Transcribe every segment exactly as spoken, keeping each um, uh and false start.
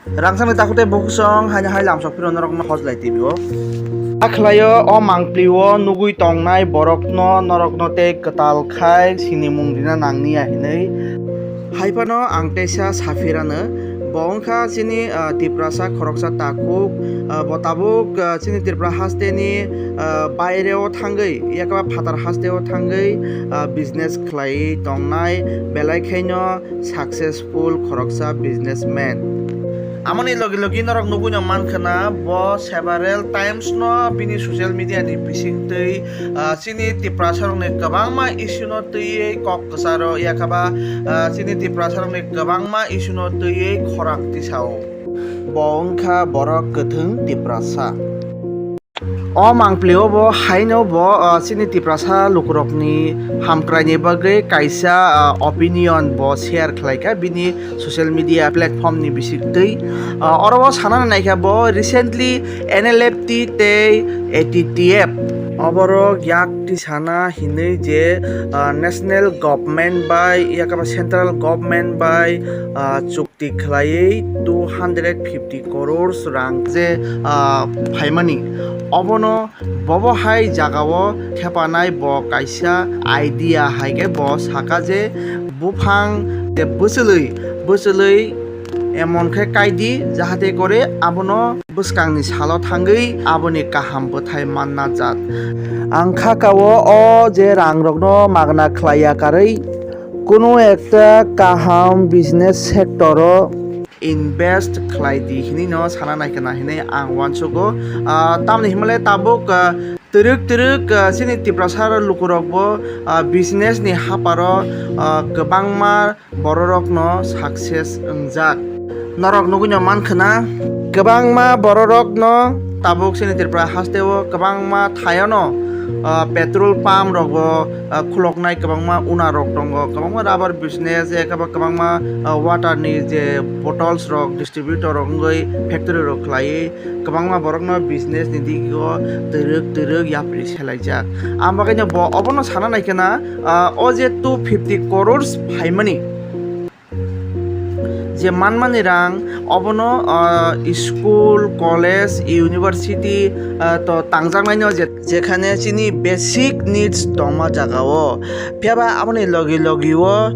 Rangchakni takhuk tei bukhuk song haino hai lamsok phiro norokno hojlai tibio. Akhlaio o mangpli o nugui tongnai borokno norokno tei kwtal khai sinimung rina nangniya hinwi. Haiphano ang teisa saphirano, bo wngkha chini, ah, Tiprasa khoroksa takhuk, ah, bo tabuk, ah, chini Tripura hasteni, ah, baireo thangwi, yakaba phatar hasteo thangwi, ah, business khlaiwi tongnai, belai khaino successful khoroksa businessman. Amoni logi logi norok nugui no mankha na, bo several times no bini social media ni bising twi, ah, chini Tiprasa rok ni kwbangma issue no twiwi kok kwcharo, yakaba, ah, chini Tiprasa rok ni kwbangma issue no twiwi khorang tisao. Bo wngkha borok kwthwng Tiprasa. O mangpli o bo haino bo, ah, chini Tiprasa lukurokni hamkraini bagwi kaisa, ah, opinion bo share khlaikha bini social media platform ni bisik twi. Ah, oro o sanani naikha bo recently N L F T tei A T T F oborok yak tisana hinwi je, ah, national government bai yakaba central government bai, ah, chuk ti khlaiwi two hundred fifty crores rang je, ah, phaimani, obono bobo hai jagao thepanai bo kaisa idea hai khe bo saka je buphang je bwchwlwi bwchwlwi emon khe kaidi jahate kore abono bwskangni salo thangwi aboni kaham bwthai manna jat. Ang kha kao o je rangrokno magna khlaiya karwi kunu ekta kaham business sector o invest khlai di hinwi no sana nai khna hinwi ang uansugo. Ah, tamni himle tabuk, ah, twrwk twrwk, ah, chini Tiprasa lukurok bo, ah, business ni haparo, ah, kwbangma bororokno success wngjak. Norok nugui no mankha na, kwbangma bororokno tabuk chini Tripura hasteo kwbangma thayono, ah, petrol pump rogo, ah, khuloknai kwbangma owner rok tongo, kwbangma rubber business, ekaba kwbangma, ah, water ni je bottles rok distributor rok wngwi factory rok khlaiwi kwbangma borokno business ni digo twrwk twrwk yapri selaijak. Ang bagwi no bo obono sana nai khna, ah, o je two fifty crores phaimani je manmani rang, obono, ah, school, college, university, ah, to tangjaknaino je, jekhane chini basic needs tongma jagao. Phiyaba aboni logi logi o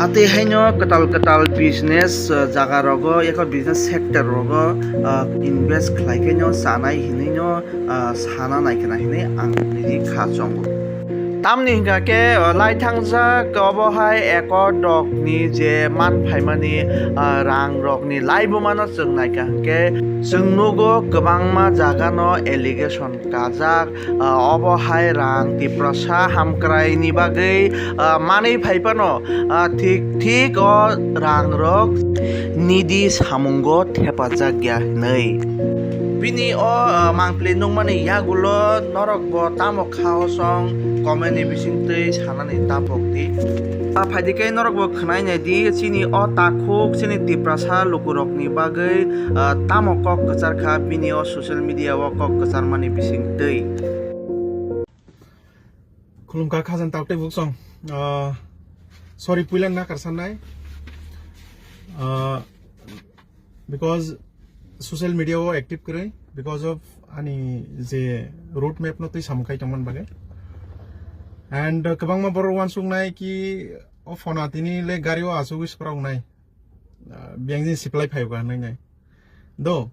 atwi haino kwtal kwtal business, ah, jaga rogo, eko business sector rogo, ah, invest khlai khe no chanai hinwi no, ah, sana nai khna hinwi ang nini kha chongo. Tamni hingka khe, ah, lai thangjak obo hai eko dokni je man phaimani, ah, rang rokni laibuma no chwng naikha hwnkhe chwng nugo kwbangma jaga no allegation kajak, ah, obo hai rang Tiprasa hamkrai ni bagwi, ah, manwi phai phano, ah, thik thik o rang rok nidi samungo thepajak ya hinwi. Bini o, ah, mangpli nungmani yagulo norok bo tamo kha o song comment ni bising twi sanani tapok di. Ah, phaidi khe norok bo khwnai nai di chini o takhuk chini Tiprasa lukurok ni bagwi, ah, tamo kok kwchar kha bini o social media o kok kwchar mani bising twi. Khulumkha khajang tok tei buksong. Ah, sorry, puila nakar sanai. Ah, because social media o active kwrwi, because of ani je road map no twi samung khai tongmani bagwi. And, uh, kwbangma borok uansuknai ki o phone a tini le gari o asugwi swprak wngnai. Ah, biyang jin supply phai o ka hinwi nai. Do,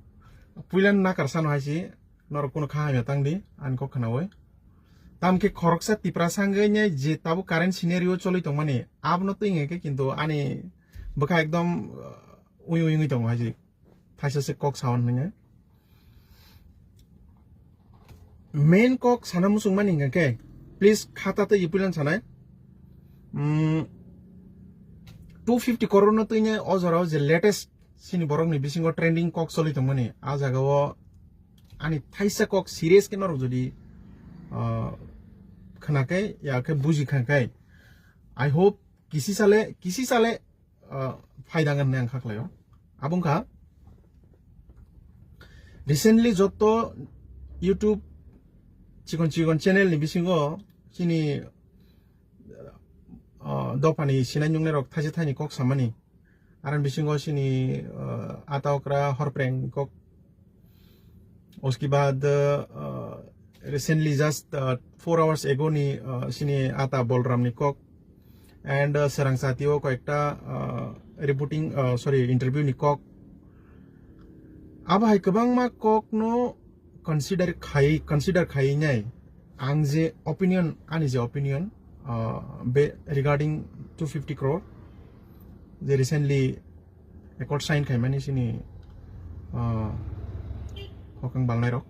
puila nakar sano hai si, norok kuno kha hamya tang di, ani kok khnaui. Tam khe khoroksa Tiprasa wngwi nai je tabuk current scenario choli tongmani, abono twi hwnga khe kintu ani bwkha ekdom, uh, ui ui wngwi tongo hai si. Thaisa se kok sawan hwnwi nai. Main kok sana muchungmani hwnga khe, please khata tei ipuilan sanai. Mm, two fifty crore no twi nai o jorao je latest chini borokni bisingo trending kok choli tongmani, a jagao ani thaisa kok serious khe norok jodi, ah, khna khe, ya khe buji kha khe, I hope kisi sale, kisi sale, ah, phaidang hinwi ang kha khlaio. Abo wngkha recently joto YouTube chikon chikon channel ni bisingo chini, ah, dophani sinai nungnai rok thaisa thaini kok samani. Aroni bisingo sini, ah, ata okra horpreng kok. Uski baad, ah, recently just, ah, four hours ago ni, ah, sini ata Bolram ni kok. And, ah, Sarang Sati o koyekta, ah, reporting, ah, sorry, interview ni kok. Abo hai kwbangma kok no consider khai, consider khai nai. Ang je opinion, ani je opinion, ah, be regarding two fifty crore, je recently accord sign khaimani sini, ah, hokang balnai rok.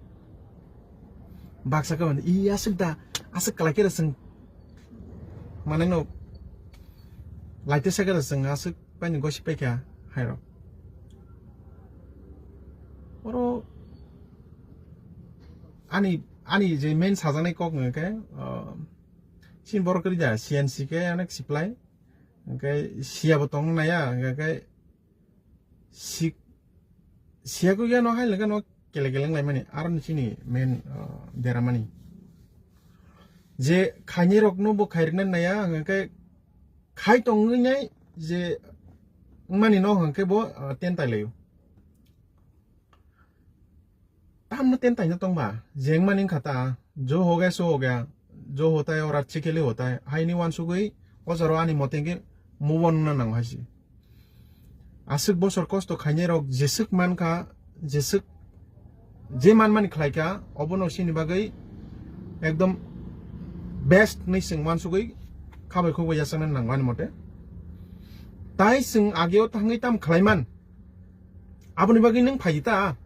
Baksa ka i aswk da, aswk kalai khe rw chwng mane no laite sa khe rw chwng aswk paini gosi paikha hai rok. Oro ani, ani je main sajaknai kok hwnkhe, ah, chini borok kwrwi da C N C khe onek supply, hwnkhe siya bo tong naya, hwnkhe si-, siya kok ya no hai lwkhe no kele kele wnglaimani, aro ni chini main, ah, deramani. Je khainai rok no bo khairwkna naya, hwnkhe khai tongwi nai je wngmani no hwnkhe bo, ah, ten tai laio. Tamno ten taino tongba, jengmani wngkha ta, jo ho gaya, so ho gaya, jo hota hai, aur achhe ke liye hota hai, haini wansugwi o jaro ani mote hwnkhe move on wngna nango hai se. Aswk bosor kosto khainai rok jeswk mankha, jeswk je manmani khlaikha, obono sini bagwi ekdom best hinwi chwng wansugwi khabai khukbai yachakna nango ani mote. Tai chwng ageo thangwi tamo khlaiman, aboni bagwi nwng phaidi ta,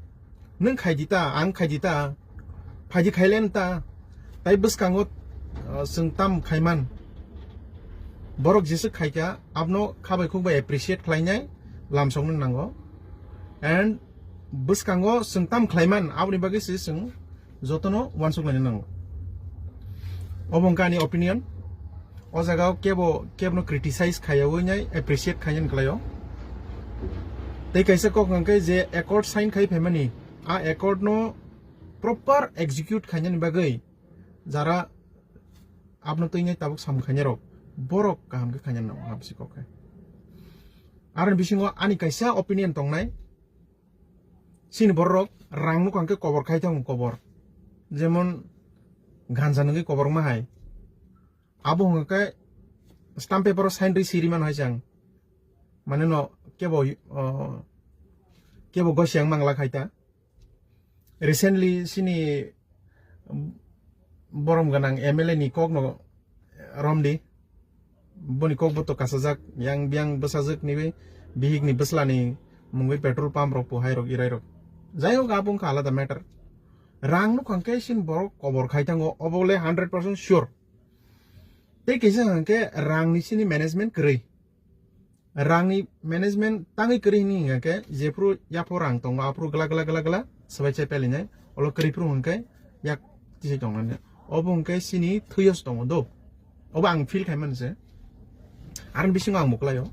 nwng khaidi ta, ang khaidi ta, phaidi khailen ta, tai bwskango, uh, chwng tam khaiman. Borok jeswk khaikha, abono khabai khukbai appreciate khlainai lamsokno nango. And bwskango chwng tam khlaiman, aboni bagwi se chwng jotono wansuk laina nango. Obo wngkha ani opinion. O jaga o kebo, kebno criticize khaiyawi nai appreciate khainani khlaio. Tei kaisa kok hwnkhe je accord sign khai phaimani, a accord no proper execute khainani bagwi jara abno twi nai tabuk samung khainai rok, borok kaham khe khainani nango, hamsi kok khe. Aroni bisingo ani kaisa opinion tongnai, chini borok rang nukha hwnkhe kobor khai thango kobor. Jemon ganja nungwi kobor ma hai. Abo hwnkhe stamp paper o sign ri siri mano hai chang. Mane no kebo, uh, kebo gosi ang mangla khai ta. Recently sini borom ganang M L A ni kok no romdi. Boni kok bo to kasajak, yang biang bwsajwk ni bihik ni bwsla ni mungwi petrol pump rok, pohai rok, irai rok. Jai hok, abo wngkha alada matter. Rang nukha hwnkhe sin borok kobor khai thango, obo le hundred percent sure. Tei kisa hwnkhe rang ni sini management kwrwi. Rangni management tangwi kwrwi hwnwi hwnka khe, jephru yaphru rang tongo, aphru gla gla gla gla swbai chai pailainai, olo kwrwi phru hwnka khe yak tisai tongnani. Obo hwnka khe chini thwiyo se tongo do. Obo ang feel khaimani se. Aroni bisingo ang muklaio.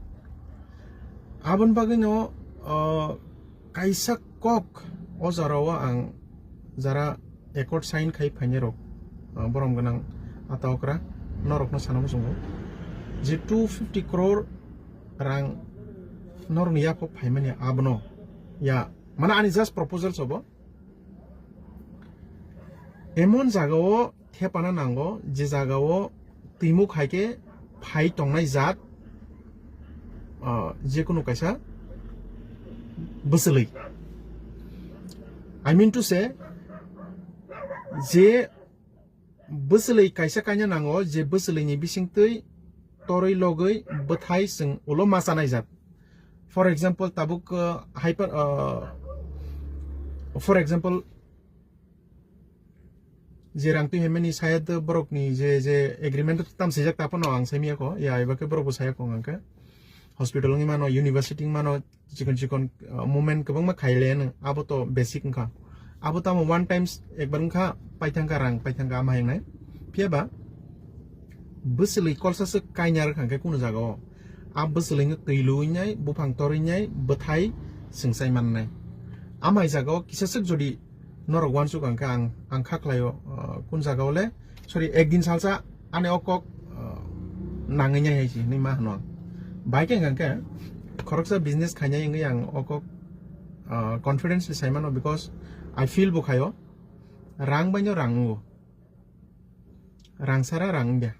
Aboni bagwino, o, kaisa kok o jorao ang jara accord sign khai phainai rok, ah, borom gwnang ata okra norokno sana muchungo je two fifty crore rang norokni yaphok phaimani abono ya, mane ani just proposal sobo. Emon jagao thepana nango, je jagao twimuk hai khe phai tongnai jat, ah, jekunu kaisa bwswlwi. I mean to say, je bwswlwi kaisa kaina nango, je bwswlwini bisingtwi torwi logwi bwthai chwng ulo ma chanai jat. For example, tabuk, uh, hyper, uh, for example, je rang twi hemani sayad borokni je, je agreement tam sijak ta phano ang saimiyako, ya, eba khe borokbo sayako hwnka khe. Hospital wngwi mano, university wngwi mano, chikon chikon, uh, movement kwbangma khailaiano, abo to basic wngkha. Abo tamo one times ekbar wngkha, paithangkha rang, paithangkha ama hingnai. Phiyaba bwswlwi kolsa swk kaina rwkha hwnkhe kunu jagao. A bwswlwino twi luwi nai, buphang torwi nai, bwthai swngchai mannai. Amai jagao kisa swk jodi norok uansuk ang khe ang, ang kha khlaio, uh, kun jagao le, sorry, ekdin salsa ani o kok, uh, nangwi nai hai si hinwi ma hwno ang. Bai khe hwnkha khe, Khoroksa business khainai wngwi ang o kok, ah, confidently saimano, because I feel bo khaio, rang baino rang wngo, rang sara rang wngya.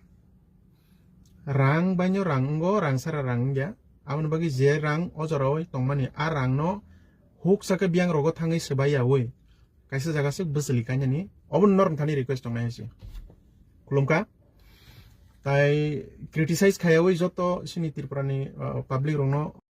Rang baino rang wngo, rang sara rang wngya. Aboni bagwi je rang o jorao tongmani, a rangno huk sakhe biyang rogo thangwi swbai yawi kaisa jaga se bwchwlwi kainani, obo norok thani request tongnai hai se. Khulumkha. Tai criticize khaiyawi joto sini Tripura ni, ah, public rokno